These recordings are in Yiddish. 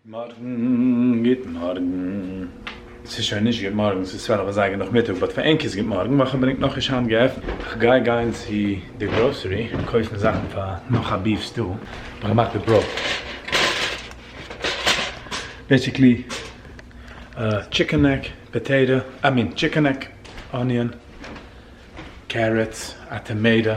מארגן, גוט מארגן. ס'איז שוין נישט גוט מארגן, ס'איז 12 אזייגער נאכמיטאג, but פאר ענק איז גוט מארגן, ווייל כ'האב ענק נאכנישט היינט געעפנט. כ'גיי גיין צו די grocery קויפן זאכן פאר נאך א beef stew. כ'האב געמאכט די broth. Basically, chicken neck, potato, I mean chicken neck, onion, carrots, א tomato,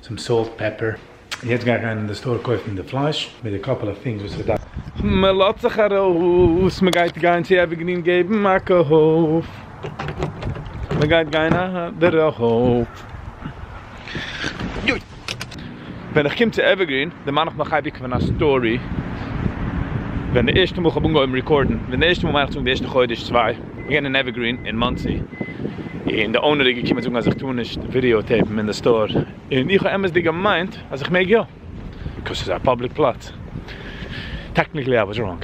some salt, pepper. יעצט גיי איך גיין אין די store קויפן די פלייש מיט די couple of things וואס איך דארף. מען לאזט זיך ארויס, מען גייט גיין צו Evergreen געבן א קויף, מען גייט גיין אדערויף. יוי! ווען איך קום צו Evergreen דערמאן איך מיך אייביג פון א story ווען די ערשטע מאל איך האב אנגעהויבן record ן, ווען די ערשטע מאל מיין איך צו זאגן די ערשטע חודש צוויי, געווען אין Evergreen אין מאנסי, און די owner איז געקומען זאגן אז איך טאר נישט video tape ן אין די store, און איך האב אמת'דיג געמיינט אז איך מעג יא, because ס'איז א public פלאץ. Technically I was wrong.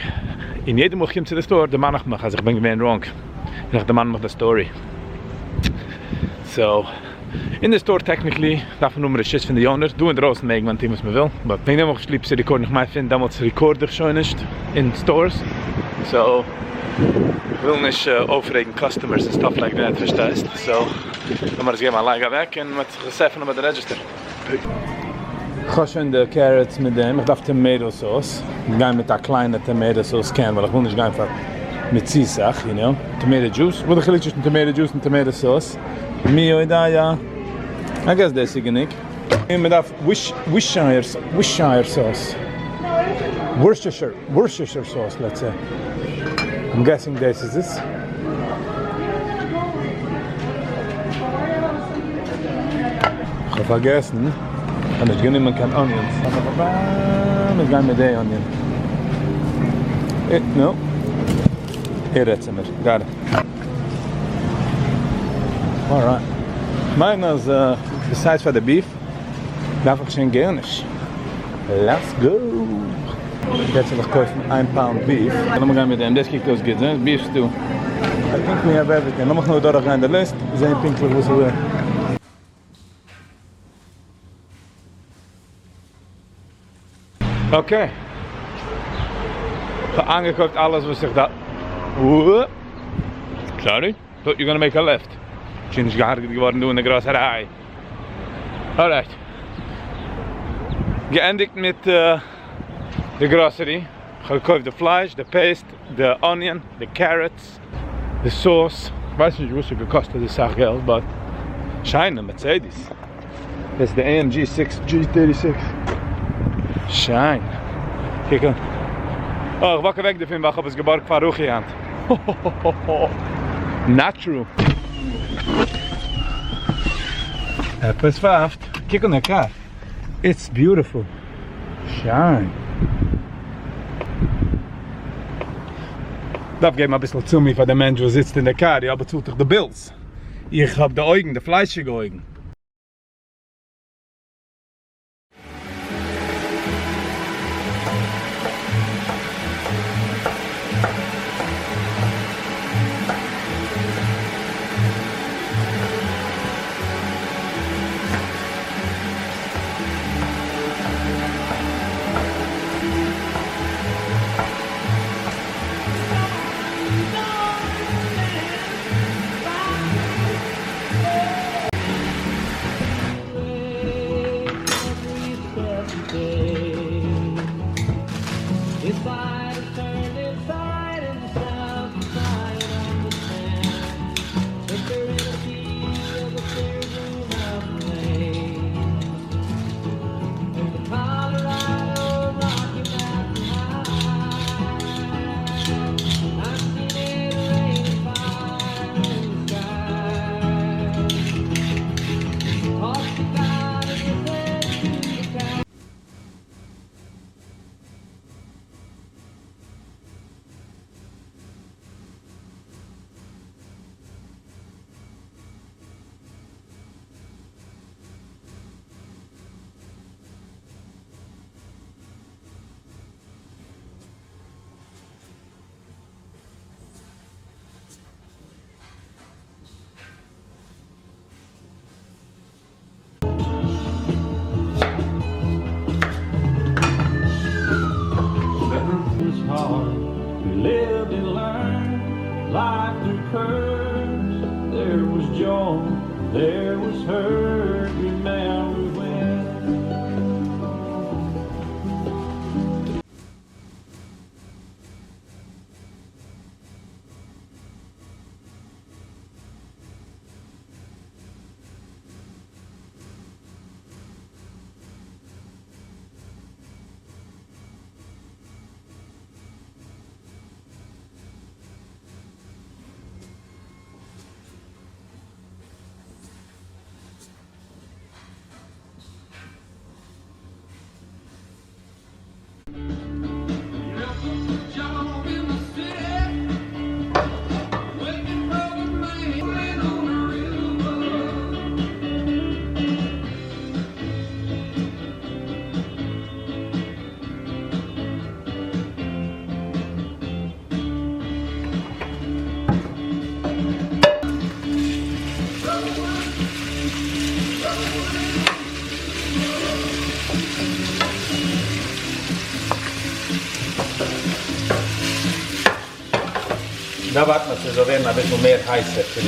און יעדע מאל איך קום צו די store דערמאן איך מיך אז איך בין געווען wrong. און איך דערמאן מיך די story. So, אין די store technically דארף מען האבן רשות פון די owner. דא אינדרויסן מעג מען טון וואס מען וויל. But וועגן דעם האב איך נישט ליב צו record ן. איך מיין פון דעמאלטס record איך שוין נישט אין stores. So, איך וויל נישט אויפרעגן customers און stuff like that, פארשטייסט? So, לאמיר עס געבן א לייג אוועק און מ'וועט זיך עס עפענען ביי די register. כ'האב שוין די carrots מיט דעם, איך דארף tomato sauce, גיין מיט א קליינע tomato sauce can ווייל איך וויל נישט גיין פאר מיט צו סאך, you know, tomato juice, וואס די חילוק צווישן tomato juice און tomato sauce? מי יודע, I guess דאס איז גענוג. און מען דארף Worcestershire sauce, Worcestershire sauce let's say, I'm guessing דאס איז עס. כ'האב פארגעסן, כ'האב נישט גענומען קיין onions. מיר גייען מיט די onion. נו, ער רעדט צו מיר. Got it. Alright. כ'מיין אז besides פאר די beef דארף איך שוין גארנישט. Let's go! יעצט וועל איך קויפן איין pound beef. לאמיר גיין מיט דעם, דאס קוקט אויס גוט, זע? Beef stew. I think we have everything. לאמיך נאר דורכגיין די list, זען פונקטליך וואס איך וויל. Okay. כ'האב איינגעקויפט אלעס וואס איך דארף. Sorry, thought you gonna make a left. שוין נישט געהארגעט געווארן דא אין די גראסעריי. Alright. געענדיגט מיט די גראסערי. כ'האב געקויפט די פלייש, די paste, די onion, די carrots, די sauce. כ'ווייס נישט וואס ס'האט געקאסט אזוי סאך געלט, but שיינע Mercedes. דאס איז די AMG six G thirty six. שיין. קוק אן. אה, איך walk אוועק דערפון ווייל כ'האב עס געבארגט פאר רוחי היינט. Not true. עפעס פייפט. קוק אן די קאר. It's beautiful. שיין. דארף געבן אביסל צומי פאר די מענטש וואס זיצט אין די קאר, יא באצאלט דאך די bills. איך האב די אויגן, די פליישיגע אויגן. one who lived and learned life through curves. There was joy, there was hurt. Remember when? דא ווארט מען ס'זאל ווערן אביסל מער הייסער צו.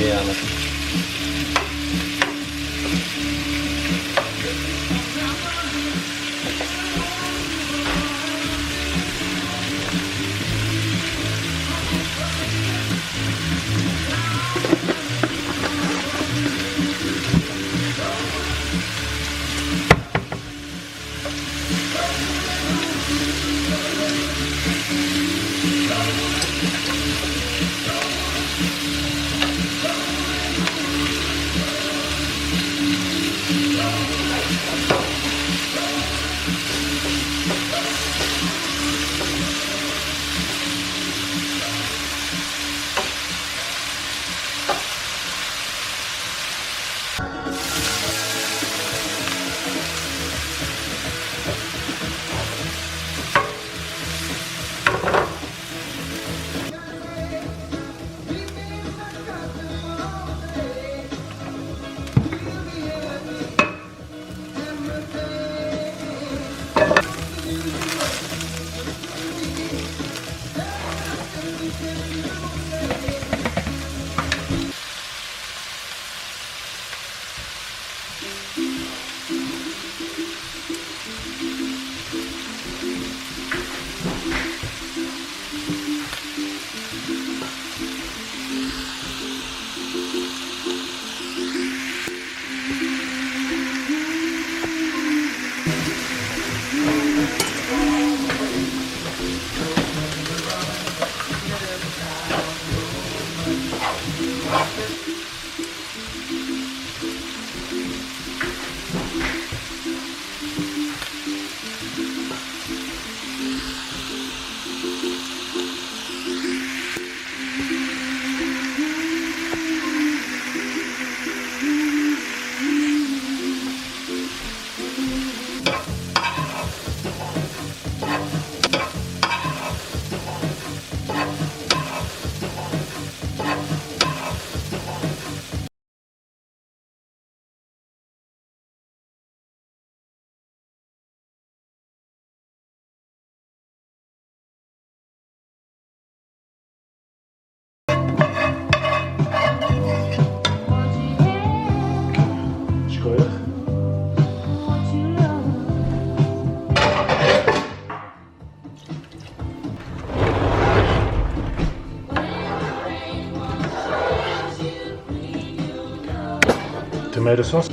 Tomato sauce.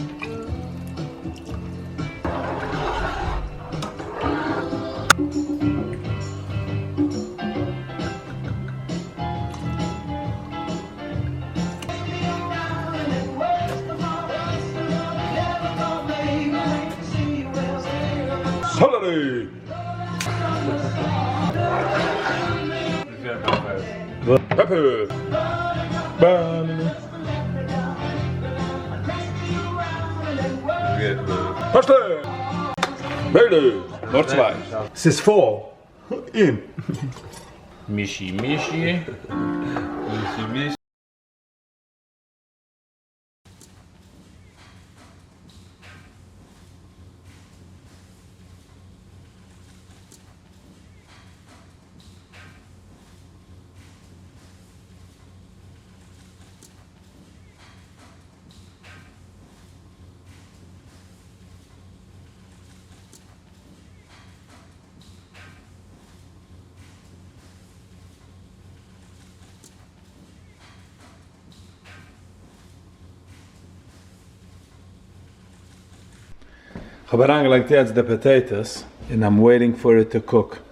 Celery! Pepper! Bam! Parsley! Bay Noch zwei. Es ist vor. In. Mischi, Mischi. Mischi, Mischi. כ'האב אריינגעלייגט יעצט די potatoes און I'm waiting for it to cook.